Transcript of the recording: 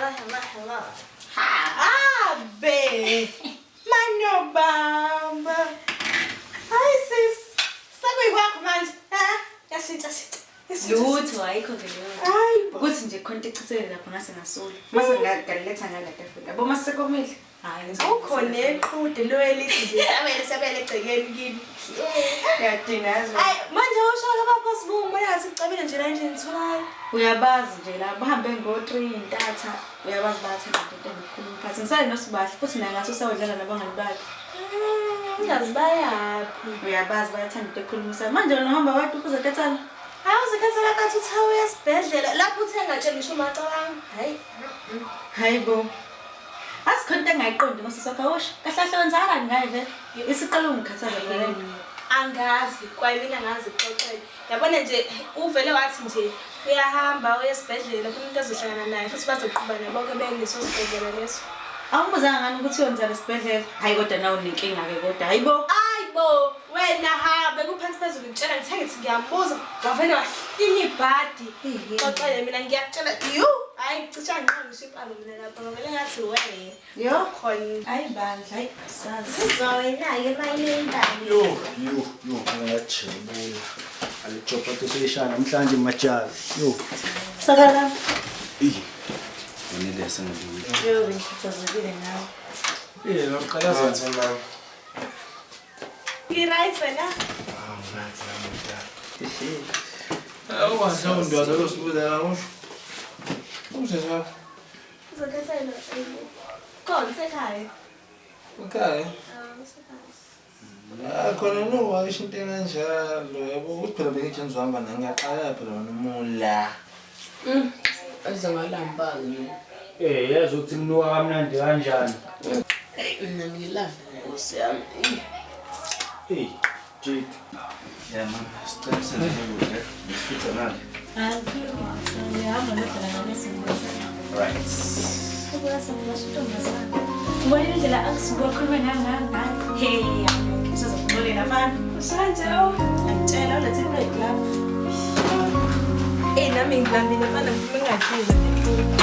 Hello, hello. Abe. Manobamba. Hayi sis. Sekuyikwakho manje. Ha? Yashintsha shintsha. Lutho ayikho nje leyo nto. Hayi bo. Ukuthi nje khona into echithekile lapha ngase ngasula. Mase ngaliletha ngala tafula. Yabo mase sekomile. Hayi Ukho neqhude lo elithi nje sabele sabele egcekeni kimi. Uyadina yazi. Hayi manje usho ke baba sibungu mina ngathi kucabile nje la endlini thulani. Uyabazi nje la bahambe ngo-3 intatha. Uyabazi bayathanda nje into enokukhuluma phansi. Ngisale noSibahle futhi naye ngathi usawudlala nabangani bakhe. Ngazi bayaphi. Uyabazi bayathanda into ekhulumisayo. Manje wena uhamba wedwa uphuza kethana. Hayi uzikhathela kathi uthe uya esibhedlela lapho uthe ngatshela ngisho umacabanga. Hayi. Hayi bo. Asikhona into engayiqondi ngosisi wakho awusho. Kahle kahle wenzakalani ngaye vele? Isiqala ungikhathaza mina le nto. Angazi kwayimina ngazi kuxoxela. Yabona nje uvele wathi nje uyahamba uya esibhedlela kunomuntu azohlangana naye futhi bazoqhubana bonke bekuleso sibhedlela leso. Awumbuzanga ngani ukuthi uyenzani esibhedlela? Hayi kodwa nawe unenkinga-ke kodwa. Hayi bo. Hayi bo wena ha bekuphansi phezulu ngitshela ngithe ngithi ngiyambuza wavele wahlinya ibhadi. Xoxele mina ngiyakutshela yu hayi cisha ngiqala ngisho impalo mina lapha ngavele ngathi we Yo. khona. Hayi bandla, hayi sazi. Uzwa wena-ke mayinentaba. Yo, yo, yo, ngiyajabula. Alijopa tusishana namhlanje majazi. Yo. Saka la. Ey. Ngenile sengibuye. Yo bengikhathazekile ngawe. Eh, waqalaza mama. Ngi-right wena? Awu, ndwaza losibuza usho. Umsisi wakho. Uzokhathela khona usekhaya. Okay. Ah, usekhaya. Ah, khona no washo into enkanjalo yabo ukuthi phela bengithi ngizohamba naye ngiyaqala phela wena umula. Aze ngalamba-ke mina. Eh, yazi ukuthi kunuka kamnandi kanjani. Eyi mina ngilamba nkosi yami. Eyi. Hey, Jake. Yeah man, sicela senze ukudla. Nisifice ngale. Hayi, ngihamba nodlala ngalesi ngibona. Right. Ubonile indlela akusuke wakhuluma ngayo ngayo ngayo. Hey, usazokuxolela mfana. Usanje oh. Ngiyakutshela ulethe iplate lapho. Eh nami ngilambile mfana ngifuna ngingadlile.